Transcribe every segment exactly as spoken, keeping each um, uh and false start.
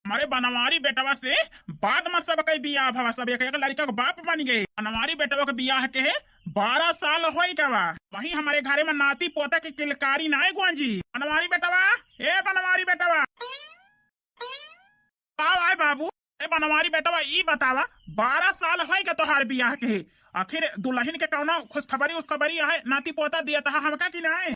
हमरे बनवारी बेटवा से बाद में सबके बियाह भवा, सब एक एक लड़का के बाप बन गए। बनवारी बेटवा के बियाह के बारह साल होई गवा, वहीं हमरे घरे में नाती पोता के किलकारी नाय गूंजी। बनवारी बेटवा, ए बनवारी बेटवा, आओ आए बाबू। ए बनवारी बेटवा, ई बतावा, बारह साल होई गए तोहार बियाह के, आखिर दुल्हन के कौनो खुशखबरी उसखबरी है, नाती पोता दिया तहा हमका कि नाय?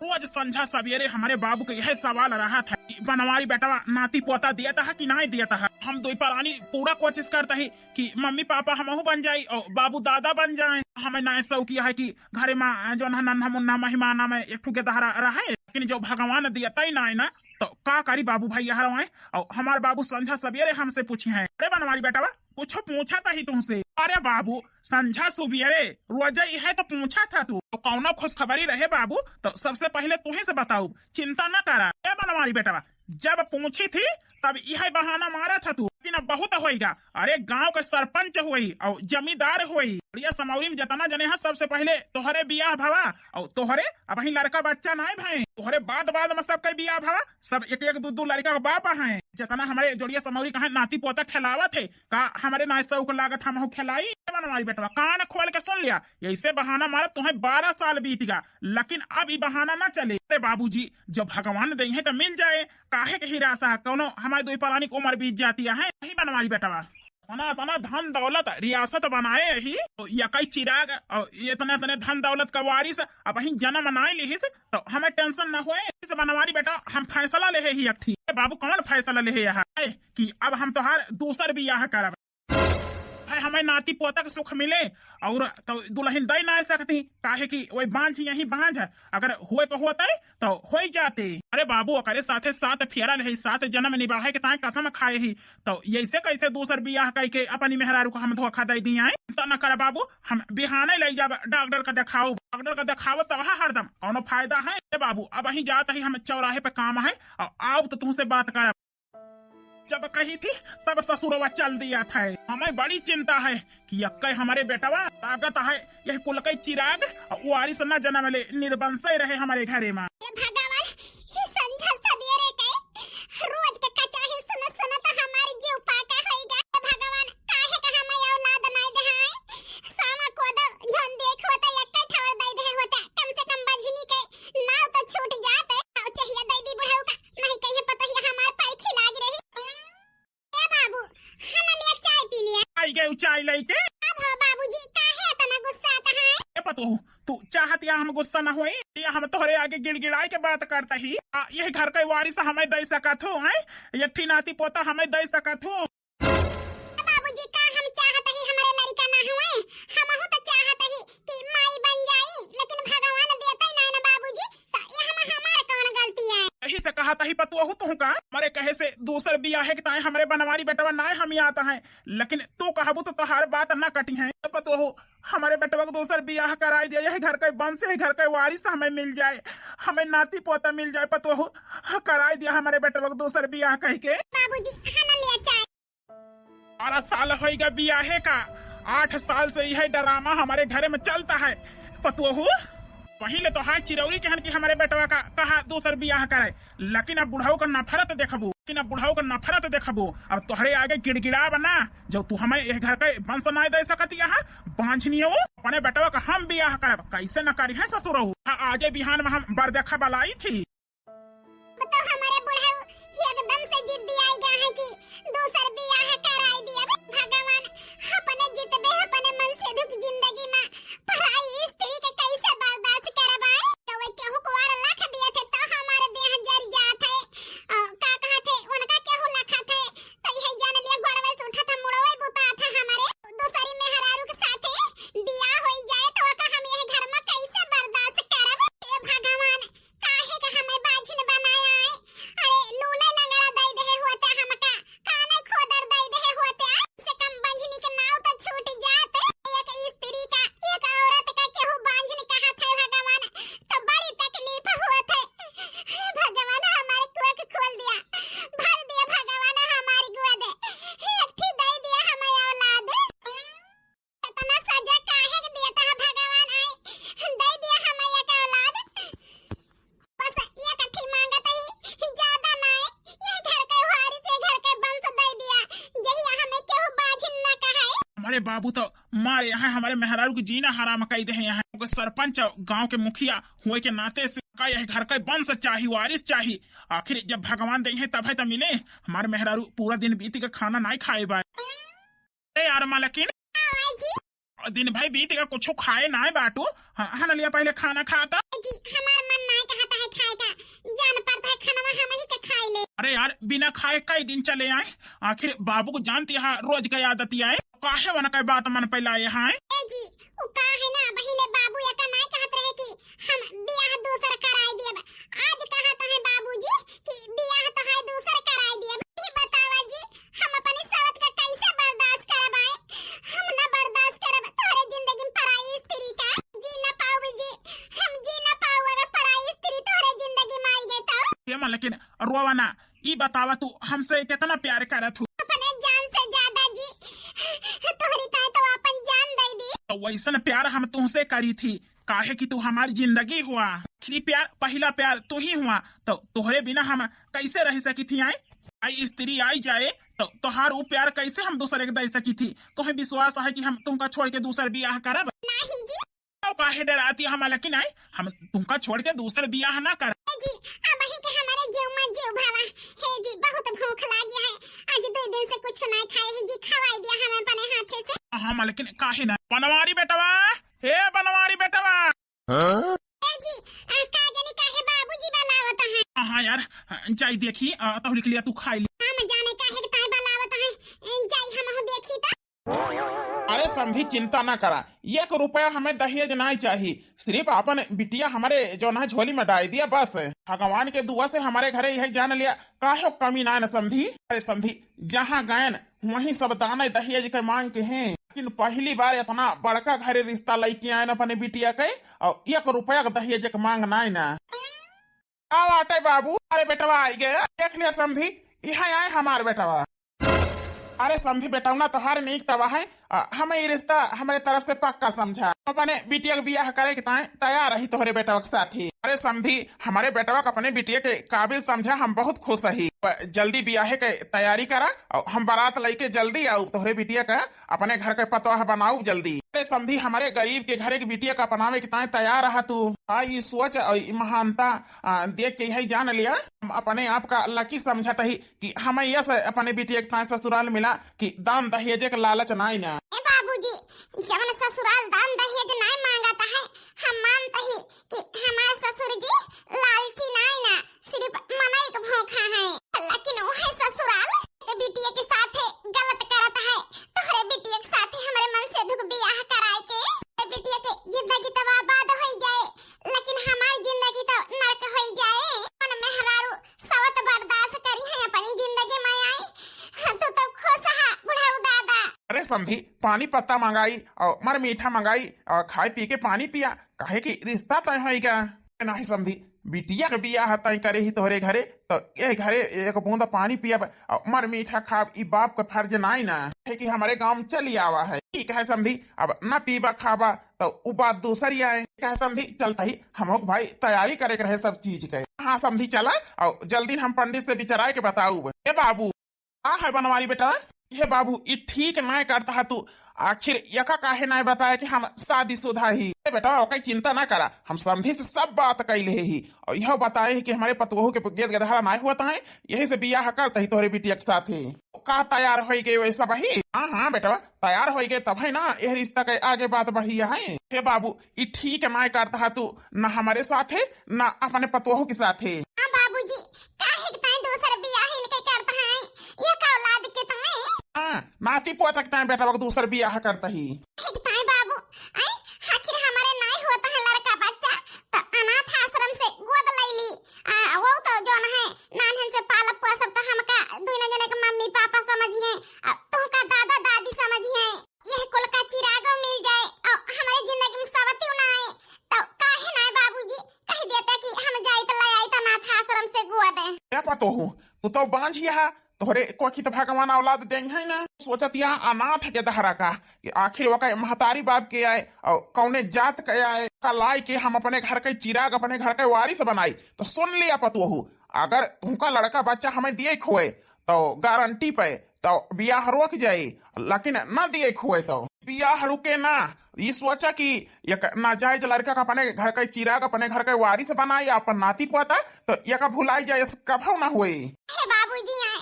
रोज संझा सवेरे हमरे बाबू के यह सवाल रहत है कि बनवारी बेटवा, नाती पोता दिया तहा कि नाय दिया तहा। हम दुई परानी पूरा कोशिश करता ही कि मम्मी पापा हमहू बन जाई और बाबू दादा बन जाए। हमें नाय शौक यह है कि घरे में जौन है नन्हा मुन्ना मेहमान में एक ठो के दहरा रहे, लेकिन जो भगवान दिया तई नाय ना, तो का करी बाबू भाई यहाँ रहे। और हमार बाबू संझा सवेरे हमसे पूछे हैं, अरे बनवारी बेटवा, कुछ पूछा तही तुमसे। अरे बाबू, संझा सुबेरे रोजे इहे तो पूछा था तू, तो कौनो खुशखबरी रहे बाबू, तो सबसे पहले तुही से बताऊ, चिंता न करा। ए बनवारी बेटवा, जब पूछी थी तब इहे बहाना मारा था तू, लेकिन अब बहुत होइगा। अरे गांव के सरपंच होई और जमींदार होई, बढ़िया समौरी में जितना जने हैं, सबसे पहले तोहरे बियाह भवा और तोहरे अबहीं लड़का बच्चा नाय भए, तोहरे बाद बाद में सबके बियाह भवा, सब एक एक दू दू लड़का के बाप हैं। जितना हमरे जोड़िया समौरी कहाँ नाती पोता खेलावत है, का हमरे नाय शौक लागत हमहू खेलाई? ए बनवारी बेटवा, कान खोल के सुन लिया, ऐसे बहाना मारत तुम्हें बारह साल बीत गया, लेकिन अब ई बहाना ना चले। अरे बाबूजी, जब भगवान दे हैं तो मिल जाए, काहे के हिरासा है? कौनो हमारे दुई परानी की उम्र बीत जाती है, नहीं बनवारी बेटवा? इतना, इतना धन दौलत रियासत बनाए ही, तो यकई चिराग और इतने, इतने धन दौलत का वारिस अबहीं जन्म नाय लिहिस, तो हमें टेंशन न होए। इस बनवारी बेटा, हम फैसला लेहे ही एक ठी। ए बाबू, कौन फैसला लेहे यह है कि अब हम तोहार दूसर बियाह करब? है हमें नाती पोता के सुख मिले और तो दुल्हन दे ना सकती, काहे कि वही बांझ यही बांझ है, अगर हुए तो होते तो होई जाते। अरे बाबू, ओकरे साथे सात फेरा लेहे, सात जन्म निभाए के ताए कसम खाए ही, तो ऐसे कैसे दूसर बियाह कई के अपनी मेहरारू को हम धोखा दे दिए हैं? तो न कर बाबू, हम बिहाने ले जाब डॉक्टर का देखाओ, डॉक्टर का देखाओ तो वहाँ हरदम कौनो फायदा है? ए बाबू, अबहीं जात ही हम चौराहे पे काम है और आओ तो तुमसे बात करब। जब कही थी तब ससुरवा चल दिया था। हमें बड़ी चिंता है कि यक्के हमारे बेटवा लागत है यह कुल के चिराग और वारिस न जन्म ले, निर्वंशे रहे हमारे घरे में। ए भगवान, ये संझा सवेरे के रोज के कचाही सुन सुन तो हमारी जीव पाका होई गया। ए भगवान, काहे का हमें औलाद नाय देहाय? सामा को दो जौन देख होता यक्के ठौर दे दे होता, कम से कम बझनी के नाव तो छूट जाते। और चाहिए दे दी बुढ़ऊ का, नहीं कहिए पतोहिया हमार पैठी लाग रही। ए बाबू, हम लिया चाय पी लिया। आई गए चाय लेके। अब हो बाबूजी, काहे इतना गुस्सा आता है? ए पतोहू, तू चाहत या हम गुस्सा न होई? या हम तोहरे आगे गिड़गिड़ाए के बात करता ही? आ, यह घर के वारिस हमें दे सकत हो, हैं? एक ठी नाती पोता हमें दे सकत हो? बाबूजी, का हम चाहत ही हमारे लड़का ना हुए? हमहू तो चाहत ही कि माई बन जाई, लेकिन भगवान देते ना ना बाबूजी, तो ये हम हमारे कौन गलती है? यही से कहत ही पतोहू तुहका, हमारे कहे से दूसर बियाहे के ताए हमरे बनवारी बेटवा नाय हम आता है, लेकिन तू कहबू तो तोहार बात ना कटी है। पतोहू, हमारे बेटवा को दूसर बियाह कराई दिया, यही घर के वंश, यही घर के वारिस हमें मिल जाए, हमें नाती पोता मिल जाए। पतोहू, कराई दिया हमारे बेटवा को दूसर बियाह कह के। बाबूजी, हम लिया चाय। बारह साल होइगा बियाहे का, आठ साल से यह ड्रामा हमारे घरे में चलता है। पतोहू, वहीं ले तो हाय चिरौरी कहन कि हमारे बेटवा का कहा दूसर बियाह करे, लेकिन अब बुढ़ऊ का नफरत देखबू, लेकिन अब बुढ़ऊ का नफरत देखबू। अब तोहरे आगे गिड़गिड़ाब ना, जब तू हमें यह घर के वंश नाय दे सकत यहाँ, बांझनी हो, अपने बेटवा का हम बियाह करब, कैसे न करी है ससुरऊ। आ, आजे बिहान में हम बरदेखा बलाई थी। अब तो हमारे बुढ़ऊ एकदम से जिद्दी आई गया है कि दूसर बियाह कराई दिया। भगवान, अपने जितबे अपने मन से दुख जिंदगी में पराई स्त्री के कैसे बर्दाश्त करब आए? तो वे केहू कुआर लख दिए थे तो हमारे देह जर जात है। अ, का कहत है, उनका केहू लखत है, तो यही जान लिया गोड़वे से उठत है, मुड़वे बुतात है हमारे। दूसरी मेहरारू के साथे बियाह होई जाए तो ओका हम यही घर में कैसे बर्दाश्त करब? हे भगवान, काहे का हम अरे बाबू, तो मारे यहाँ हमरे मेहरारू के जीना हराम कइ देहे। यहाँ के सरपंच और गाँव के मुखिया होए के नाते से का यह घर के वंश चाही, वारिस चाही। आखिर जब भगवान देहे तब है तो मिले। हमार मेहरारू पूरा दिन बीत के खाना नाहीं खाए बा। ए यार मालकिन, हाँ जी। दिन भर बीत के कुछ खाए नाहीं बाटू। हाँ, हाँ, नलिया पहले खाना खाता। जी, हमार मन नाहीं कहता है खाए का। जान पड़ता है खानवा हम ही के खाए ले। अरे यार, बिना खाए कई दिन चले आए। आखिर बाबू को जानती है, रोज का आदत आए। काहे वनकै बात मन पे लाए हैं? ए जी, उ का है ना, पहिले बाबू एका नाय कहत रहे कि हम बियाह दूसर कराए दियब। आज कहत है बाबूजी कि बियाह तो है दूसर कराए दियब। ई बतावा जी, हम अपनी सवत का कैसे बर्दाश्त करब आए? हम ना बर्दाश्त करब तोहरे जिंदगी में पराई स्त्री का। जी ना पाउब जी, हम जी ना पाउब अगर पराई स्त्री तोहरे जिंदगी में आई गई तो। ये माँ, लेकिन रोवा ना, ई बतावा, तू हमसे कितना प्यार करत हू? अपने जान से ज्यादा जी, तोहरी ताई तो अपन जान दे दी। तो वैसन प्यार हम तुमसे करी थी, काहे कि तू हमारी जिंदगी हुआ। आखिरी प्यार, पहला प्यार तू ही हुआ, तो तोहरे बिना हम कैसे रह सकी थी? आए, आई स्त्री आई जाए, तो तोहार वो प्यार कैसे हम दूसरे के दे सकी थी? तुम्हें विश्वास है कि हम तुमका छोड़ के दूसर बियाह करब? नहीं जी। तो काहे डराती हम, लेकिन आए, हम तुमका छोड़ के दूसर बियाह ना कर। ए जी, अब ही के हमारे जीव में जीव भावा। हे जी, बहुत भूख लागी है। आज दो दिन से कुछ नहीं खाए है जी, खवाई दिया हमें अपने हाथे से। हाँ, लेकिन काहे ना? बनवारी बेटवा, हे बनवारी बेटवा। हाँ? ए जी, आ, का जानी काहे बाबूजी बुलावत हैं। हाँ यार, जाई देखी, आ, तोहरी के लिए तू खाई ली। हम जाने काहे के ताई बुलावत हैं, जाई हम देखी तो। अरे समधी, चिंता ना करा, एक रुपया हमें दहेज नाय चाही। सिर्फ आपन बिटिया हमारे जौन है झोली में डाल दिया बस। भगवान के दुआ से हमारे घरे यही जान लिया, काहे कमी नाय न समधी। अरे समधी, जहाँ गयन वहीं सब दाने दहेज के मांग के हैं, लेकिन पहली बार इतना बड़का घरे रिश्ता लेके आयन अपने बिटिया के, और एक रुपया के दहेज के मांग नाय ना। का बाटे बाबू? अरे बेटवा आई गया, देख लिया समधी, यहाँ आए हमार बेटवा। अरे समधी, बेटवना तोहार नीक तवा है, आ, हमें ये रिश्ता हमारे तरफ से पक्का समझा। अपने बिटिया के बियाह करे के ताए तैयार रही तोहरे बेटवा के साथ ही। अरे समधी, हमारे बेटवा के अपने बिटिया के काबिल समझा, हम बहुत खुश ही। प-, जल्दी बियाहे के तैयारी करा और हम बारात लेके जल्दी आऊ तोहरे बिटिया का अपने घर के पतोह बनाऊ जल्दी। अरे समधी, हमारे गरीब के घरे के बिटिया का अपनावे के ताए तैयार रहा तू। आ, ई सोच और ई महानता, आ, देख के यही जान लिया, हम अपने आप का लकी समझत ही कि हमें यस अपने बिटिया के ताए ससुराल मिला कि दान दहेज के लालच नाई ना। ए बाबूजी, जवन ससुराल दान दहेज नाई मांगत है, हम मानत ही कि हमार ससुर जी लालची नाई ना, सिर्फ मनई के भोखा है। लेकिन वही ससुराल के बिटिया के साथे गलत करत है, तोहरे बिटिया के साथे हमरे मन से दुख बियाह कराए के, ए बिटिया के जिंदगी तो आबाद होई जाए, लेकिन हमार जिंदगी तो नरक होई जाए। अपन मेहरारू सवत बर्दाश्त करी है अपनी जिंदगी में आई, हाँ, तू तो खुश हा बुढ़ऊ दादा। अरे समधी, पानी पत्ता मंगाई और मर मीठा मंगाई और खाए पी के पानी पिया, काहे कि रिश्ता तय होइगा। नाही समधी, बिटिया के बियाह तय करे ही तोहरे घरे, तो ये घरे एक बूंद पानी पियब और मर मीठा खाब, ई बाप का फर्ज नाई ना है कि हमारे गांव में चली आवा है। ठीक है समधी, अब ना पीबा खाबा तो उ बात दूसरी आए। ठीक है समधी, चलता ही हम लोग भाई तैयारी करे के रहे सब चीज के। हाँ समधी, चला और जल्दी हम पंडित से विचाराए के बताऊ। ए बाबू, का है बनवारी बेटा? हे बाबू, ई ठीक नाय करता है तू। आखिर यका काहे नाय बताया कि हम शादीशुदा ही? ए बेटा, ओके चिंता ना करा, हम समधी से सब बात कइ ले ही और यह बताए ही कि हमारे पतोहू के गेद गधारा नाय होता है, यही से बियाह करता ही तोहरे बिटिया के साथ ही। का तैयार होई गए वैसा बही? हाँ, हाँ बेटा, तैयार होई गए तब है ना, यह रिश्ता के आगे बात बढ़िया है। हे बाबू, ई ठीक नाय करता है तू, ना हमारे साथ है, ना अपने पतोहू के साथ है। हाँ बाबूजी, काहे के ताई दूसर बियाह इनके करता है, ये का औलाद के ताई? हाँ, नाती पोता के ताई बेटा, दूसर बियाह करता ही। ठीक ताई बाबू, आई, आखिर हमारे नाई होता है लड़का बच्चा, तो अनाथ आश्रम से गोद ले ली। आ, वो तो जौन है, नान्हन से पालब पोसब तो हमका दोनों जने के मम्मी पापा समझिए, आ, तुमका दादा दादी समझिए। यह कुल का चिरागो मिल जाए और हमारे जिंदगी में सवतियो ना आए, तो काहे ना बाबूजी कह देते कि हम जाइत ले आइत अनाथ आश्रम से गोद। ए पतोहू, तू तो बांझ गया है, तोहरे कोखी तो भगवान औलाद देंगे है ना। सोचत या अनाथ के दहरा का कि आखिर वका महतारी बाप के आए और कौने जात के आए, का लाई के हम अपने घर के चिराग, अपने घर के वारिस बनाई। तो सुन लिया पतोहू, अगर तुमका लड़का बच्चा हमें दिए खोए तो गारंटी पे तो बियाह रुक जाई, लेकिन ना दिए खुए तो बियाह रुके ना। ई सोचा कि एक नाजायज लड़का का अपने घर के चिराग, अपने घर के वारिस बनाई, अपन नाती पोता, तो एक भुलाई जाए, कभो ना होई। हे बाबूजी, आए,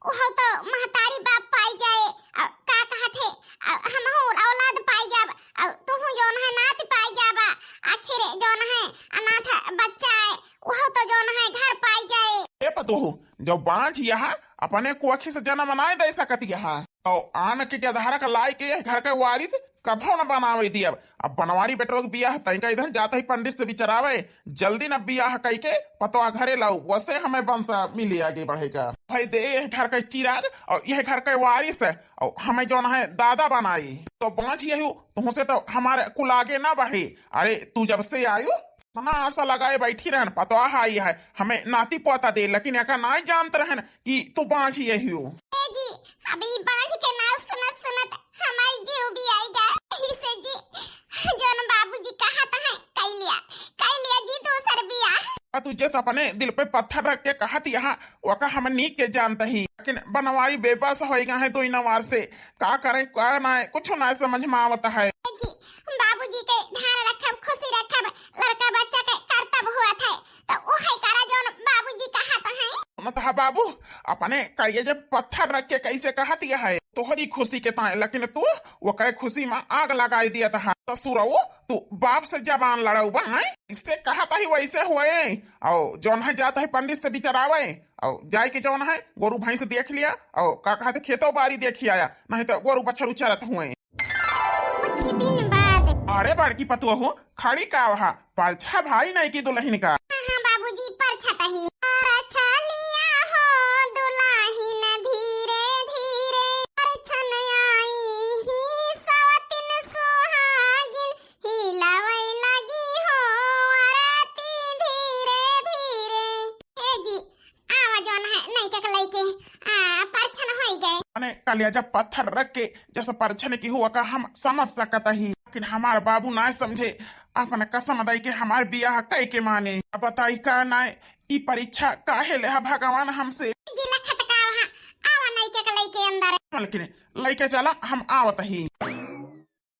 ओहो तो महतारी बाप पाई जाए, अ, का कहत है, अ, हमहू औलाद पाई जाब, अ, तुहू जौन है नाती पाई जाबा, आखिर जौन है अनाथ बच्चा है, ओहो तो जौन है घर पाई जाए। ए पतोहू, जब बाँझ यहाँ अपने कोखी से जन्म नाय दे सकत यहाँ, तो आन के गदहरा के लाई के घर के वारिस कभो न बनावे दियब। अब बनवारी बेटवा के बियाह तनिका इधर जात ही पंडित से विचारावे, जल्दी न बियाह कई के पतवा घरे लाऊ, वसे हमें वंश मिली आगे बढ़ेगा। भाई दे यह घर के चिराग और यह घर के वारिस और हमें जौन है दादा बनाई। तो बाँझ यही तुमसे तो हमारे कुल आगे ना बढ़े। अरे तू जब से आयु इतना आशा लगाए बैठी रहन, पतवा आई है, हमें नाती पोता दे, लेकिन एका नाय जानत रहन कि तू बाँझ यही हो। ए जी, अभी बाँझ के नाव सुनत सुनत हमारी जीव भी आई गए। यही से जी, जौन बाबूजी कहत हैं, कई लिया, कई लिया जी दूसर बियाह। आ तू जैसे अपने दिल पे पत्थर रख के कहत यहाँ, वका हम नीक के जानत ही, लेकिन बनवारी बेबस होई गए हैं दो इनावार से, का करें का ना, कुछ ना समझ में आवत है। ए जी, बाबूजी के ध्यान रखब, खुशी रखब, लड़का बच्चा के करतब हुआ था, तो वो है करा जौन बाबूजी कहत हैं। मत हा बाबू, अपने कहिए जब पत्थर रख के कैसे कहत यह है तोहरी खुशी के ताए, लेकिन तू ओकरे खुशी में आग लगाई दियत है। ससुरऊ, तू बाप से जबान लड़ऊ बा, हैं? इससे कहत ही वैसे होए। और जौन है जात है पंडित से विचारावे, और जाए के जौन है गोरू भैंस देख लिया, और का कहत खेतो बारी देखी आया, नहीं तो गोरू बछरू चरत हुए। कुछ दिन बाद। अरे बड़की पतोहू, खड़ी का वहा? परछा भाई नहीं की दुल्हन का। हाँ, हाँ बाबूजी, परछा तही। परछा लिया हो दुल्हन धीरे धीरे, परछन आई ही सवतिन सुहागिन, हिलावै लगी हो आरती धीरे धीरे। ए जी, आवा जौन है नैका के लैके, आ, परछन होई गए। माने कलेजा पत्थर रख के जैसे परछन की हुआ का हम समझ सकत ही, लेकिन हमार बाबू ना समझे, अपन कसम दई के हमार बियाह कई के माने। अब बताई का ना, ई परीक्षा काहे लेहा भगवान हमसे? जिला खटकावा, आवा नैका के लैके अंदर। मलकिन, लैके चला, हम आवत ही।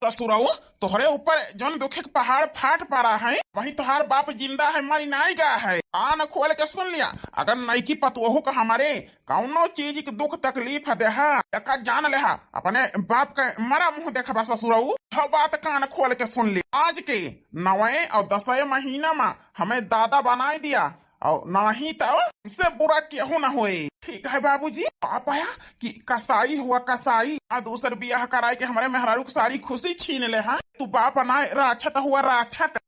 ससुरऊ, तोहरे ऊपर जौन दुखे के पहाड़ फाट पड़ा है, वही तोहार बाप जिंदा है, मरी नाई गा है। कान खोल के सुन लिया, अगर नैकी पतोहू का हमारे कौनो चीज के दुख तकलीफ देहा, एका जान लेहा, अपने बाप के मरा मुंह देखबा ससुरऊ। हौ बात कान खोल के सुन ली, आज के नवे और दसवे महीना में हमें दादा बनाई दिया, और नाही तो हमसे बुरा केहू ना होए। ठीक है बाबूजी, बाप आया कि कसाई हुआ कसाई, आ दूसर बियाह कराए के हमरे मेहरारू के सारी खुशी छीन लेहा। तू बाप ना, राक्षत हुआ राक्षत।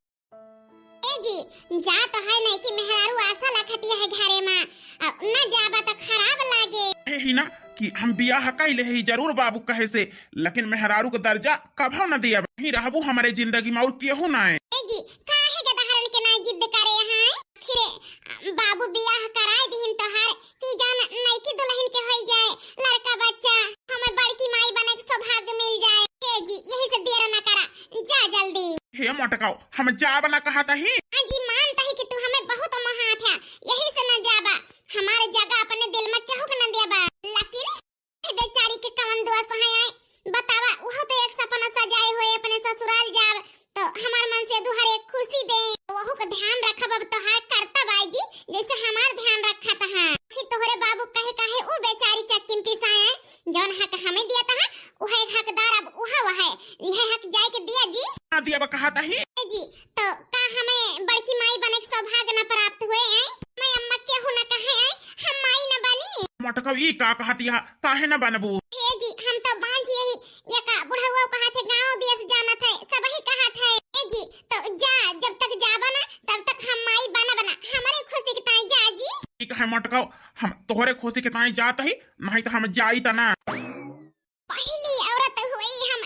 ए जी, जा तो है नहीं कि मेहरारू आशा लखतिया है घरे में, आ, न जाबा तो खराब लागे। हे ही ना कि हम बियाह कइले ही जरूर बाबू कहे से, लेकिन मेहरारू के दर्जा कभो न दिया। वहीं रहबू हमरे जिंदगी में और केहू ना है। ए जी, काहे गदहरन के ना जिद करे हैं? आखिर बाबू बियाह कराए दिहिन तोहार कि जौन नैकी दुल्हन के होई जाए लड़का बच्चा, हमें बड़की माई बने के सौभाग्य मिल जाए। हे जी, यही से देर न करा, जा जल्दी। हे मोटकाऊ, हम जाब न कहत ही। हाँ जी, मानत ही कि तू हमें बहुत मोहात है, यही से न जाबा। हमारे जगह अपने दिल में केहू के न देबा। लेकिन बेचारी के कवन दोष है, आए बतावा, उहो तो एक सपना सजाए हुए अपने ससुराल जाब, तो हमार मन से दुहर एक खुशी दे, वहू का ध्यान रखब। अब तोहार कर्तव्य आई जी, जैसे हमार ध्यान रखत है। फिर तोहरे बाबू कहे काहे ऊ बेचारी चक्की में पिसाए, जौन हक हमें दिया था, उहे हकदार अब उहा वह है, यह हक जाए के दिया जी। ना दिया बा कहत ही। ए जी, तो का हमें बड़की माई बने के सौभाग्य न प्राप्त हुए हैं? हमें अम्मा केहू न कहे हैं, हम माई न बनी। मोटकऊ ई का कहत यह, काहे न बनबू? हे जी, हम तो बांझ यही, ये का बुढ़ऊ कहत है, गाँव देश जानत है, सबही कहत है। ए जी, तो जा, जब तक जाबा ना, तब तक हम माई बनब ना। हमारे खुशी के ताई जा जी। ठीक है मोटकऊ, हम तोहरे खुशी के ताई जात ही, नहीं तो हम जाइत ना। पहली औरत हुई हम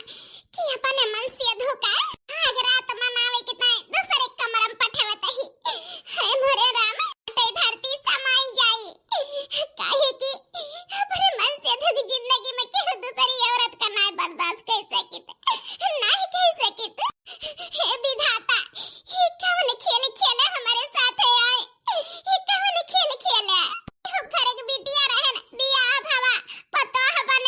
कि अपने मन से धोखा भाग रात मनावे के ताई दूसरे कमरा में पठावत ही। हे मोरे राम, ते धरती समाई जाई, काहे कि अपने मन से धोखा जिंदगी में केहू दूसरी औरत का नाय बर्दाश्त कर सकित, नाय कर सकित। हे विधाता, ये कवन खेल खेला हमारे साथ है आए? ये कवन खेल खेला? तू घर के बिटिया रहन, बियाह भवा, पतोह बन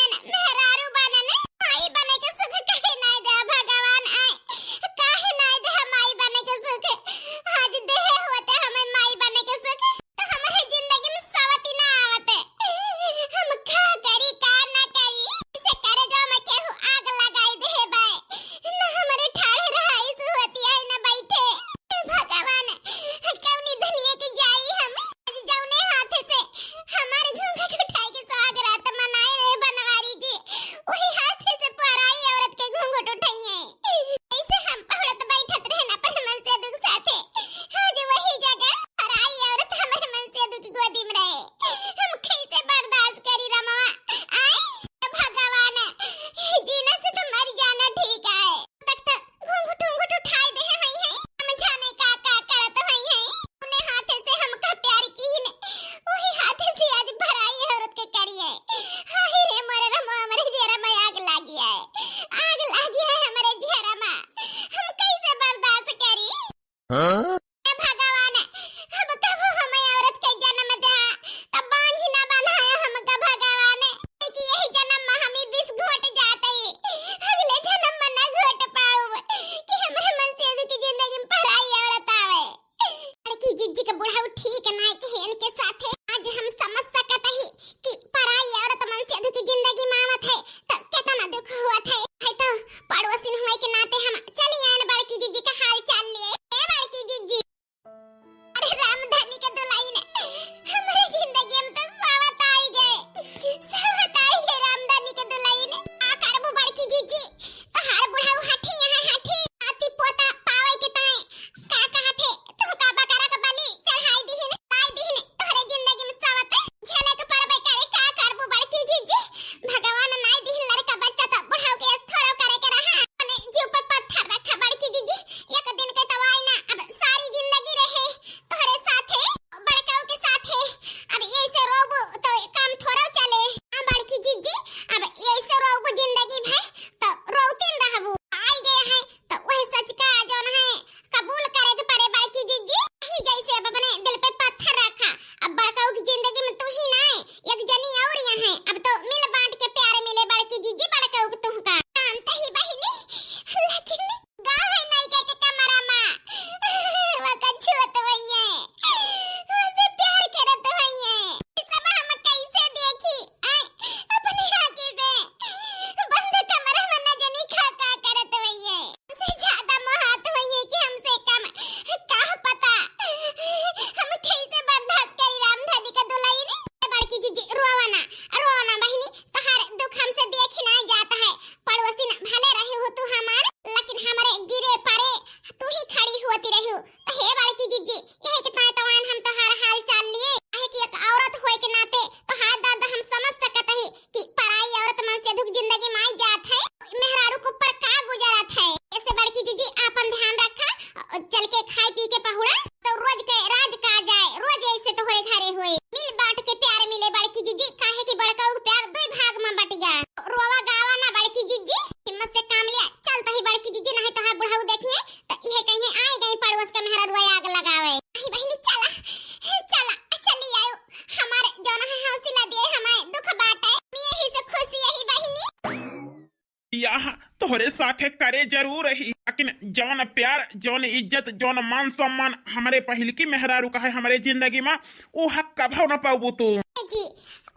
बियाह तोहरे साथे करे जरूर रही, लेकिन जौन प्यार, जौन इज्जत, जौन मान सम्मान हमरे पहिलकी मेहरारू का है हमरे जिंदगी मा, ऊ हक कभो न पउबू तू। जी,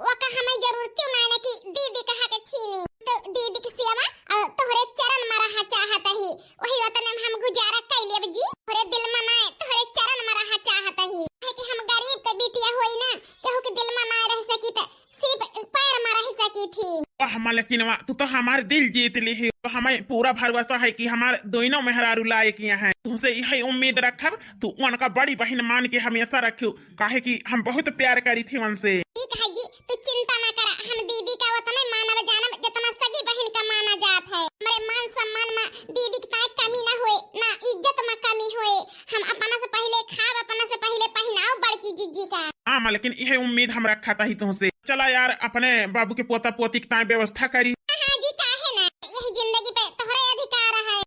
ओका हमें जरूरत क्यों ना है कि दीदी कहा के छीनी। तो दीदी के सेवा और तोहरे चरण मा रहा चाहत ही, वही वतन में हम गुजारा कर लेब जी। तोहरे दिल मा ना है, तोहरे चरण मा रहा चाहत ही। है कि हम गरीब के बिटिया होई ना, केहू के दिल मा ना रह सकी त सिर्फ पैर मा रह सकी थी। वाह मलकिनवा, तू तो हमार दिल जीत ली ही। तो हमें पूरा भरोसा है कि हमार दोनों मेहरारू लायक यहाँ है। तुमसे यही उम्मीद रखब, तू उनका बड़ी बहन मान के हमेशा रखियो, काहे कि हम बहुत प्यार करी थी उनसे। ठीक है जी, तू चिंता ना करा, हम दीदी का उतने मानब जानब जितना सगी बहन का माना जात है। हमरे मान सम्मान मा दीदी के ताए कमी ना होए, ना इज्जत मा कमी होए। हम अपना से पहले खाब, अपना से पहले पहनाओ बड़की जिज्जी का। हाँ मलकिन, यही उम्मीद हम रखा था ही तुमसे। चला यार, अपने बाबू के पोता पोती के ताए व्यवस्था करी। हाँ, हाँ जी, काहे ना, यही जिंदगी पे तोहरे अधिकार है।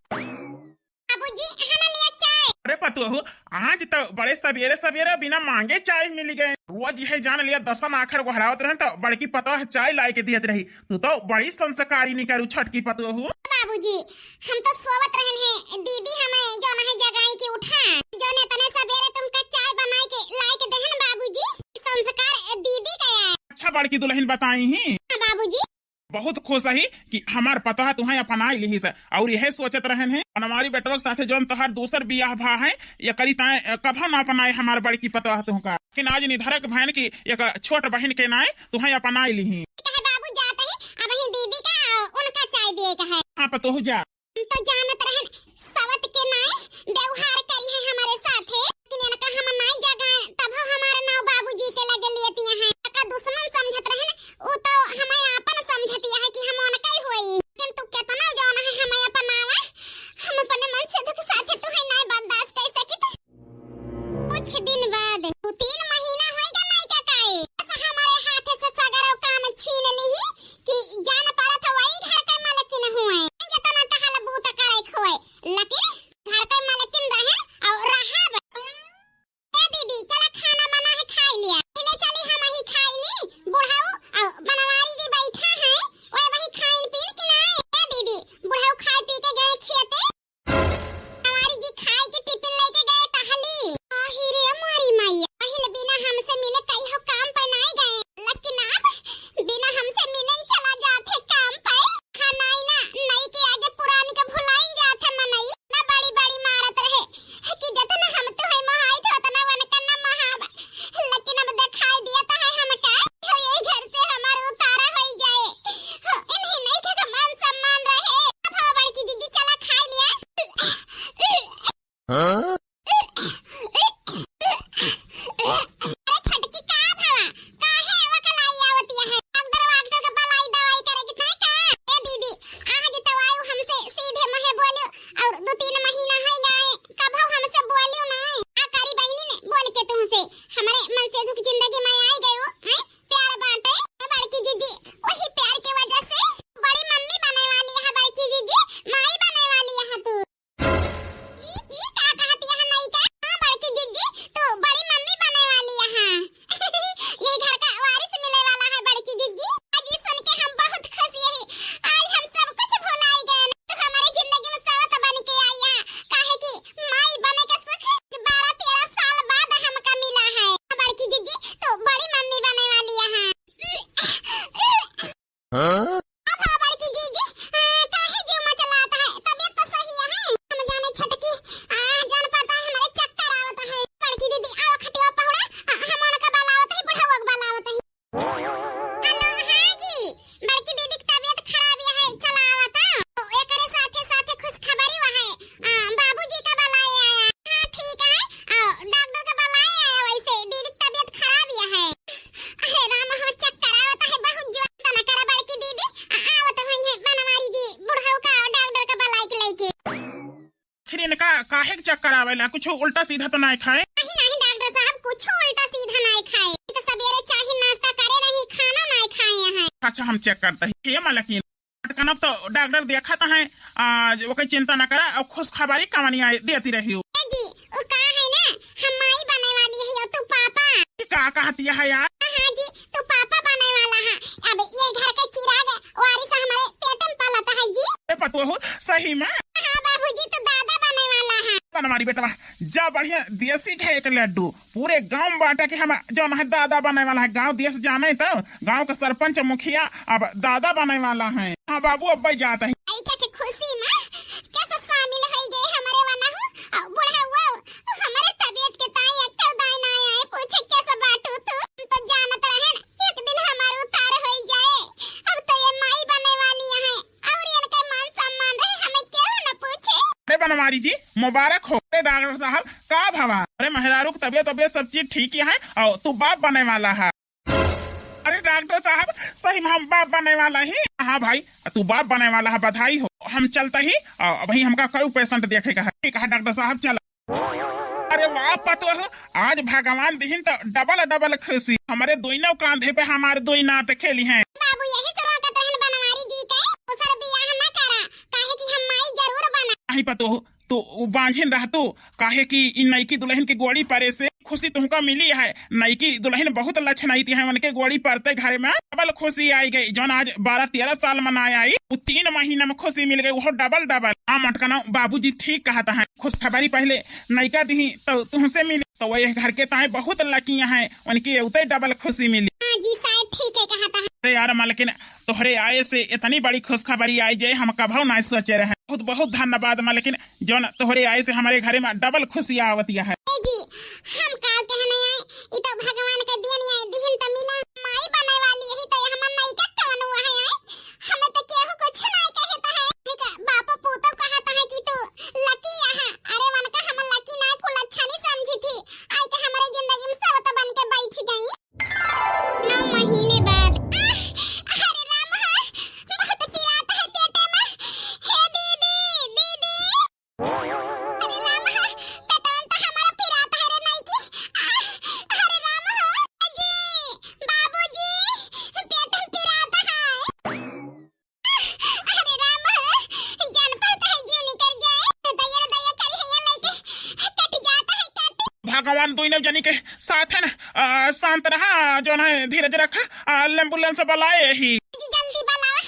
बाबूजी, हना लिया चाय। अरे पतोहू, आज तो बड़े सबेरे सबेरे बिना मांगे चाय मिल गए। रोज यह जान लिया दसन आखर गोहरावत रहन तो बड़की पतोह चाय लाए के दियत रही। तू तो बड़ी संस्कारी निकरू छोटकी पतोहू। बाबूजी, हम तो सोवत रहन है, दीदी हमें जौन है जगाई के उठा, जौन इतने सबेरे तुमका चाय बनाए के लाए के देहन बाबूजी, संस्कार दीदी का है। अच्छा बड़की दुल्हन बताई ही। हाँ बाबूजी। बहुत खुश ही कि हमार पतोह तुहें अपनाई लिहिस, और यह सोचत रहन है, हमारी बेटवा के साथे जौन तोहार दूसर बियाह भा है, ये करी ताए, अ, कभो ना अपनाए हमार बड़की पतोह तुहका। लेकिन आज निधरक भैन की एक छोट बहन के नाए तुहें अपनाई लिही। कहे बाबू जात ही, अब ही दीदी का, अ, उनका चाय दिए का है। हाँ पतोह जा। हम तो जानत रहन सवत के नाई व्यवहार करी है हमारे साथे, लेकिन इनका हम नाई जगाए, तब हमारा नाव बाबूजी के लगे लेती हैं। का दुश्मन समझत रहन, उ तो हमें आपन समझती है कि हम उनका ही होई। लेकिन तू कितना जौन है हमें अपनावा, हम अपने मन से दुख साथे तू है नाई बर्दाश्त कर सकी। कुछ दिन बाद, दो तीन महीना होइगा नाई का काई। बस हमारे हाथे से सगरो काम छीन लिही कि जान पड़त वही घर के मालकिन हुए। जितना टहल बूत करे खोए, लेकिन घर के मालकिन रहन और रहब। ए दीदी, चला खाना बना है, खाई लिया। ले चली हम ही खाई ली, बुढ़ाऊ और बनवारी जी बैठा है, ओए वही खाइन पीन कि नाई। ए दीदी, बुढ़ाऊ खाए पी के गए खेते। हमारी जी खाए के टिफिन लेके गए टहली। आही रे हमारी मैया, पहले बिना हमसे मिले कई हो काम पे नाई गए, लेकिन अब बिना हमसे मिले चला जात है काम पे। हाँ नाई ना, नई के आगे पुरानी के भुलाइन जात है मनई। ना बड़ी बड़ी मारत रहे कि जितना हम तो है मोहाई थे उतना वनकन ना महाब। लेकिन अब दिखाई दिया तो है हमका, तो यही घर से हमार उतारा होई जाए। हो, इन्हीं नहीं के मान सम्मान रहे। अब हाँ बड़की दीदी चला खाई लिया। हाँ? अरे छोटकी का भवा, काहे वकलाई आवतिया है? डॉक्टर वाक्टर के बलाई दवाई करे के नहीं का? ए दीदी, आज तो आयु हमसे सीधे मुँहे बोलियो और दो तीन महीना हो गए, कभो हमसे बोलियो नहीं। आ करी बहनी ने बोल के तुमसे, हमारे मन से दुख जिंदगी में आई गयो, हैं? प्यार बांटे, ए बड़की दीदी, वही प्यार की वजह से बड़ी मम्मी बने वाली है बड़की दीदी, माई बने वाली है तू। ई, ई का कहत यहाँ नहीं का? हाँ, बड़की जिज्जी, तू बड़ी मम्मी बने वाली यहाँ। ये घर का वारिस मिले वाला है बड़की जिज्जी। आज ये सुन के हम बहुत खुश यही। आज हम सब कुछ भुलाई गए। तू हमारे जिंदगी में सवत बन के आई यहाँ। काहे कि माई बने का सुख बारह तेरह साल बाद हमका मिला है। बड़की जिज्जी, तू बड़ी मम्मी बने वाली यहाँ। हाँ? अब हाँ बड़की जीजी, आ, काहे जीव मचलात है? तबीयत तो सही है। हम जाने छटकी, आ, जान पड़ता है हमारे चक्कर आवत है। बड़की दीदी, आओ खटिया पहुड़ा, आ, हम उनका बलावत है, बुढ़ावा के बलावत है। हेलो, हाँ जी, बड़की दीदी की तबीयत खराब है, चला आवत है। तो एकरे साथे साथे खुशखबरी वह है, आ, बाबूजी का बलाए आया। हाँ, ठीक है, आ, डॉक्टर का बलाए आया, वैसे दीदी की तबीयत खराब है। अरे राम, हो चक्कर आवत है बहुत जोर। तना करा बड़की दीदी, आ, आवत होइहैं बनवारी जी, बुढ़ऊ का डॉक्टर का बलाइक लइके। फिर इनका काहे के चक्कर आवेला? कुछ उल्टा सीधा तो नाय खाए? नहीं, नहीं डॉक्टर साहब, कुछ उल्टा सीधा नाय खाए। तो सबेरे चाहे नाश्ता करे नहीं, खाना नाय खाए हैं। अच्छा, हम चेक करते हैं। ये मलकिन, अटकनब तो डॉक्टर देखत है, आ, ओके चिंता ना करा, और खुशखबरी कवनी आए देती रही हो। ए जी, वो का है ना, हम माई बने वाली है और तू पापा। ये का कहती है यार? हाँ, हाँ जी, तू पापा बने वाला है। अब ये घर के चिराग वारिस हमारे पेट में पलत है जी। ए ओहो, सही में? हाँ बाबूजी, तू दादा बने वाला है। बनवारी बेटवा, जा बढ़िया देसी घी के लड्डू पूरे गांव में बांटा कि हम जौन है दादा बने वाला है। गांव देश जाने तो गांव के सरपंच मुखिया अब दादा बने वाला है। हाँ बाबू, अब जात है। लइका के खुशी में कैसे शामिल हो गए हमारे वाला हूँ। और बूढ़ा हुआ हमारे तबीयत के ताई अक्कल दाई ना आए, पूछे कैसे बाटू तू। हम तो जानत रहन एक दिन हमार उतार होई जाए। अब तो ये माई बने वाली है और इनका मान सम्मान रहे, हमें क्यों न पूछे। अरे बनवारी जी, मुबारक हो। अरे डॉक्टर साहब, का भवा? अरे मेहरारू की तबीयत, तबीयत सब चीज ठीक ही है और तू बाप बने वाला है। अरे डॉक्टर साहब, सही में हम बाप बने वाला ही। हाँ भाई, तू बाप बने वाला है, बधाई हो। हम चलता ही, अ, अभी हमका कई पेशेंट देखे का है। ठीक है डॉक्टर साहब, चला। अरे वाह पतोह, आज भगवान दिहिन तो डबल डबल खुशी। हमारे दोनों कांधे पे हमारे दो नात खेली हैं। बाबू यही से रोकत रहन बनवारी जी के, दूसर बियाह न करा, काहे कि हम माई जरूर बना। नहीं पतोह, तो उ बांझिन रहतू, काहे कि इ नईकी दुल्हन के गोड़ी परे से खुशी तुमका मिली है। नईकी दुल्हन बहुत लक्षणाइत है, उनके गोड़ी परते घरे में डबल खुशी आई गई। जौन आज बारह तेरह साल मनाए आई, उ तीन महीना में खुशी मिल गई, वो डबल डबल। हाँ मटकना, बाबूजी ठीक कहत हैं, खुशखबरी पहले नईका दिही तो तुमसे मिली, तो वह घर के ताए बहुत लकी हैं, उनके उते डबल खुशी मिली। हाँ जी, शायद ठीक है कहत हैं। अरे यार मालकिन, तोहरे आए से इतनी बड़ी खुशखबरी आई जे हम कभो ना सोचे रहे। बहुत बहुत धन्यवाद मालकिन, जौन तोहरे आए से हमारे घरे में डबल खुशी आवत है। ए जी, हम का कहने आए, इ तो भगवान के देन आए, दिहिन त मिला। माई बने वाली यही तो हमर नईका कवन हुआ है आए? हमें तो केहू कुछ ना कहे तो है। ठीक है, बापो पूतो कहत है कि तू लकी है। अरे वनका हम लकी ना, कुल अच्छा नहीं समझी थी, आए के हमारे जिंदगी में सवत बन के बैठ गई। नौ महीने बाद। आह! अरे राम, बहुत पिरात है पेटे में। हे दीदी, दीदी। अरे राम, पेटवा में तो हमारा पिरात है रे नईकी। आह! अरे राम, जी, बाबूजी, पेट में पिरात है। अरे राम, जान पर तो है जीव निकल जाए। तो दया रे दया करी है, यहाँ लेके कट जाता है, कट। भगवान दोनों जनी के साथ है ना, आ, शांत रहा, जौन है धीरज रखा, आ, एम्बुलेंस बुलाए ही। जी जल्दी बुलावा,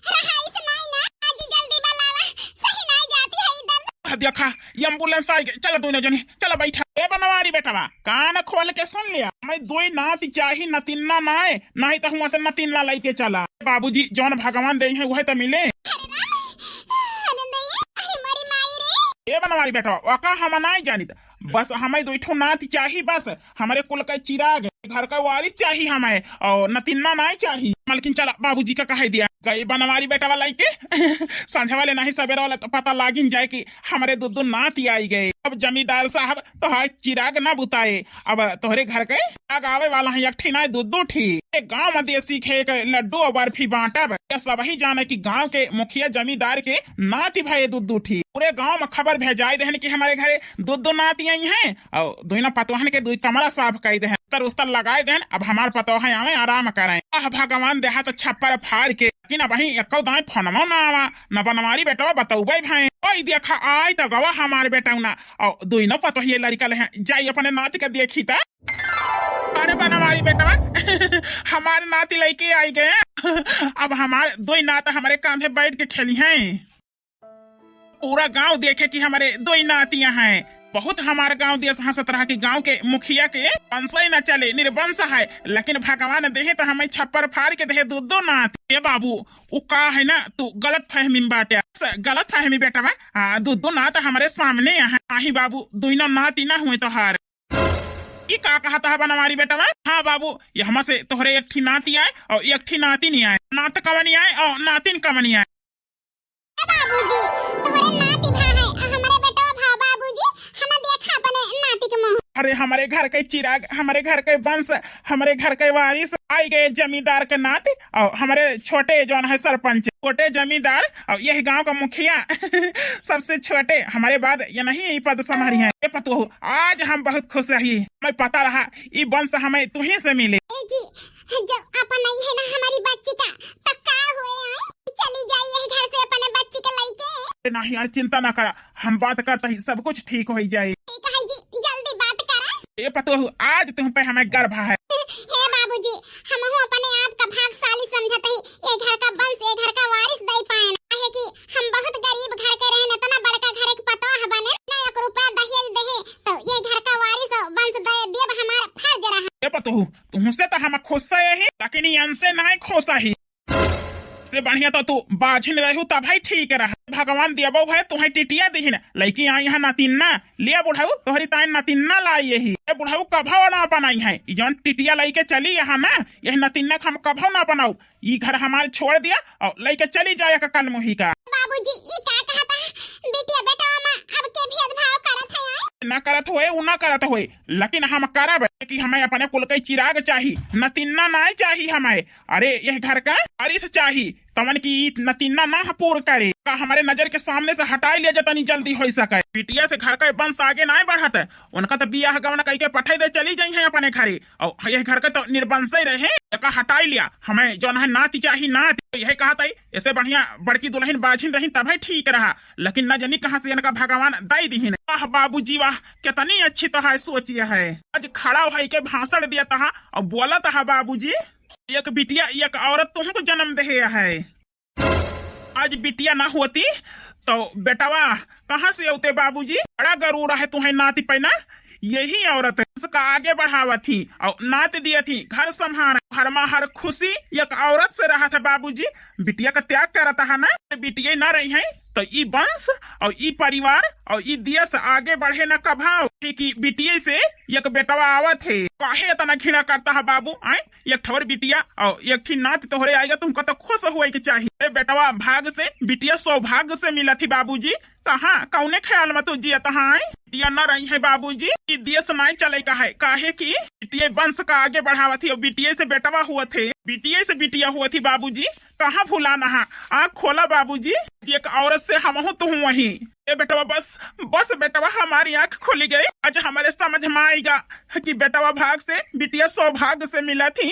रहाई से नहीं ना, जी जल्दी बुलावा, सही नहीं जाती है इधर। आ, देखा, एम्बुलेंस आ गई, चला दोनों जनी, चला बैठा। ए बनवारी बेटवा, कान खोल के सुन लिया, हमें दो नाती चाही, नतिन्ना नाय, नहीं तो हुआ से नतिन्ना लेके चला। बाबूजी, जौन भगवान दे हैं, वह तो मिले। अरे राम, अरे नहीं, अरे मोरी माई रे। ए बनवारी बेटवा, ओका हम नाय जानित, बस हमें दो ठो नाती चाही, बस हमारे कुल का चिराग, घर का वारिस चाही हमें, और नतिन्ना नाय चाही। मालकिन चला, बाबूजी का कहे दिया, गई बनवारी बेटवा लेके। संझा वाले नहीं सवेरे वाले तो पता लागिन जाए कि हमारे दो दो नाती आई गए। अब जमींदार साहब तोहार चिराग ना बुताए, अब तोहरे घर के आग आवे वाला है एक ठी ना दो दो ठी। ए गांव में देसी घी के लड्डू और बर्फी बांटब। ये सब ही जाने कि गांव के मुखिया जमींदार के नाती भए दो दो ठी। पूरे गांव में खबर भेजाई देहन कि हमारे घरे दो दो नाती आई हैं और दोनों पतोहन के दो कमरा साफ कर देहन, तर उस्तर लगाए देहन। अब हमार पतोह आवे आराम करें। आह भगवान देहा तो छप्पर फाड़ के, लेकिन अब ही एको दाएं फोनमो ना आवा, न बनवारी बेटवा बतौबे भाई। ओई देखा आई तो गवा हमार बेटौना और दोनों पतोहिए लड़का ले हैं, जाई अपने नाती के देखी त। अरे बनवारी बेटवा, हमारे नाती लेके आई गए। अब हमारे दो नात हमारे कांधे बैठ के खेली हैं। पूरा गांव देखे कि हमारे दो नातियां हैं। बहुत हमारे गांव देश हंसत रहा कि गांव के मुखिया के वंश ही न चले, निर्वंश है, लेकिन भगवान देहे तो हमें छप्पर फाड़ के देहे दो दो नात। ए बाबू, उ का है ना, तू गलत फहमी में बाटे, स-, गलत फहमी बेटवा। हाँ, दो दो नात हमारे सामने हैं। आही बाबू, दोनों नाती ना हुए तोहार। ई का कहत है बनवारी बेटवा? हाँ बाबू, ये हमा से तोहरे एक ठी नाती आए और एक ठी नातिन आए। नात कवनी आए और नातिन कवनी आए? ए बाबूजी, तोहरे नाती भा है, आ हमरे बेटवा भा बाबूजी, हना देखा अपने नाती के मुंह। अरे हमारे घर के चिराग, हमारे घर के वंश, हमारे घर के वारिस आई गए जमींदार के नाती और हमारे छोटे जौन है सरपंच, छोटे जमींदार और यही गांव का मुखिया सबसे छोटे, हमारे बाद ये नहीं यही पद संभारी हैं। ए पतोहू, आज हम बहुत खुश रही, हमें पता रहा ई वंश हमें तुही से मिले। ए जी, जब अपन नहीं है ना हमारी बच्ची का, तो का हुए आए? चली जाई यही घर से अपने बच्ची के लेके। ए नहीं यार, चिंता ना करा, हम बात करता ही सब कुछ ठीक हो जाए। ठीक है जी, जल्दी बात करा। ए पतोहू, आज तुम पे हमें गर्व है। हे बाबूजी, हमहू अपने आप का भाग्यशाली समझत ही, ये घर का वंश, ये घर का वारिस दे पाए, काहे कि हम बहुत खुश ही, लेकिन इनसे नाहीं खुश ही। से बढ़िया तो तू बाझिन रहू तब है ठीक रहा। भगवान दियाबो है तुहैं टिटिया दिहिन, लइकी आई है नतिन्ना, लिया बुढ़ऊ तोहरी ताईं नतिन्ना लाई यही। ए बुढ़ऊ कभो ना बनाई है, ई जौन टिटिया लइके चली यहाँ ना, यही नतिन्ना के हम कभो ना बनाऊ। ई घर हमार छोड़ दिया और लइके चली जाए का कलमुही का। बाबूजी, ई का कहता है? बिटिया बेटवा मा अब के भेदभाव करत है, आय? ना करत होए, उ ना करत होए, लेकिन हम करब कि हमें अपने कुल के चिराग चाही, नतिन्ना नाय चाही हमें। अरे, यह घर का वारिस चाही, तवन की ई नतिन्ना ना पूर करे। का हमारे नजर के सामने से हटाई लिया जा तनी जल्दी हो सके। बिटिया से घर का वंश आगे नाय बढ़त, उनका तो बियाह गवन कई के पठाई दे चली गई है अपने घरे। और यह घर का तो निर्वंश ही रहे, एका हटाई लिया, हमें जौन है नाती चाही नाती। यह कहत है, ऐसे बढ़िया बड़की दुल्हन बाझिन रही तब है ठीक रहा, लेकिन न जानी कहाँ से इनका भगवान दई दिहिन। वाह बाबूजी वाह, कितनी अच्छी तो है सोची है। आज खड़ा होई के भाषण दिया तहा और बोला तहा बाबूजी, एक बिटिया एक औरत तुमको जन्म दे है। आज बिटिया ना होती तो बेटवा कहाँ से होते बाबूजी? बड़ा गरूर है तुम्हें नाती पैना, यही औरत है उसका आगे बढ़ावत ही और नाती दिया थी घर संभाल, घर मा हर खुशी एक औरत से रहा था बाबूजी। बिटिया का त्याग करता है ना, बिटिया ना रही है तो ई वंश और ई परिवार और ई देश आगे बढ़े न कभाव। ठीक ई बिटिया से एक बेटवा आवत है, काहे इतना घृणा करता है बाबू? आए, एक ठौर बिटिया और एक ठी नात तोहरे आएगा, तुमको तो खुश हुए के चाहिए। ए बेटवा भाग से, बिटिया सौभाग्य से मिला थी बाबूजी। कहाँ कौने ख्याल में तू जियत है? बिटिया न रही है बाबूजी, ई देश नाय चले का है, काहे कि बिटिया वंश का आगे बढ़ावत ही और बिटिया से बेटवा हुआ थे, बिटिया से बिटिया हुआ थी बाबूजी। कहाँ भुलाना है? आँख खोला बाबूजी, एक औरत से हमहू तो हूँ वही। ए बेटवा बस, बस बेटवा हमारी आँख खुल गई। आज हमारे समझ में आएगा कि बेटवा भाग से, बिटिया सौभाग्य से मिला थी।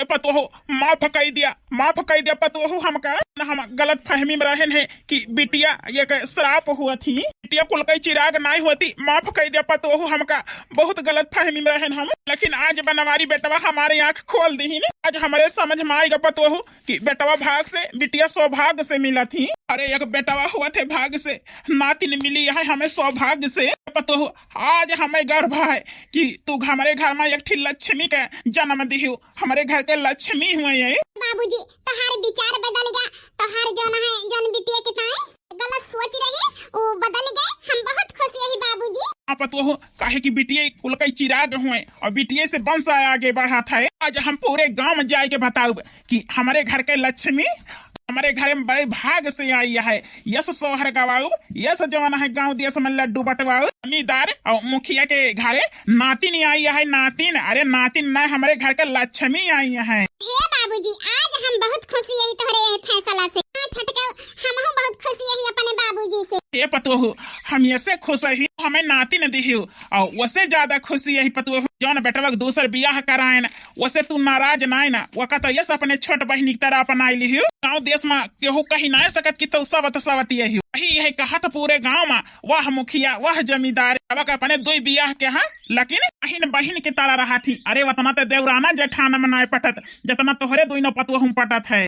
ए पतोहू, माफ कई दिया, माफ कई दिया पतोहू हमका। न हम गलत फहमी में रहन है कि बिटिया एक श्राप हुआ थी, बिटिया कुल कई चिराग नाय होती। माफ कई दिया पतोहू हमका, बहुत गलत फहमी में रहन हम, लेकिन आज बनवारी बेटवा हमारे आँख खोल दिहिन। आज हमारे समझ में आएगा पतोहू कि बेटवा भाग से, बिटिया सौभाग्य से मिला थी। अरे एक बेटवा हुआ थे भाग से, नातिन मिली है हमें सौभाग्य से। पतोहू, आज हमें गर्व है कि तू हमारे घर में एक ठी लक्ष्मी के जन्म दिहू, हमारे घर के लक्ष्मी हुए ये। बाबूजी, तोहार विचार बदल गया, तोहार जौन है, जौन बिटिया के ताई गलत सोच रही, वो बदल गए। हम बहुत खुश यही बाबूजी। हाँ पतोहू, काहे कि बिटिया कुल का चिराग हुए और बिटिया से वंश आगे बढ़ा था। आज हम पूरे गांव में जाए के बताऊब कि हमारे घर के लक्ष्मी, हमारे घर में बड़े भाग से आई है। यस सोहर गवाऊ, यस जवान है गांव देश में लड्डू बंटवाऊ। जमींदार और मुखिया के घरे नातिन आई है, नातिन। अरे नातिन ना, हमारे घर के लक्ष्मी आई है। हे बाबूजी, आज हम बहुत खुश यही तोहरे यही फैसला से। हाँ छटका, हमहू बहुत खुश यही अपने बाबूजी से। हे पतोहू, हम ऐसे खुश रही, हमें नातिन दिहू, और वसे ज्यादा खुशी यही पतोहू, जौन बेटवा के दूसर बियाह करायन, वसे तू नाराज नाय ना, वका तो यस अपने छोट बहिनी की तरह अपनाई लिहू। गाँव देश में केहू कही नाय सकत कि तू सवत सवत यही। यही यही कहत पूरे गाँव में, वाह मुखिया, वाह जमींदार, अब के अपने दुई बियाह के हाँ, लेकिन बहिन बहिन की तरह रहा थी। अरे वतना ते देवराना जेठान में नाय पटत, जतना तोहरे दुइनो पतोहू में पटत है।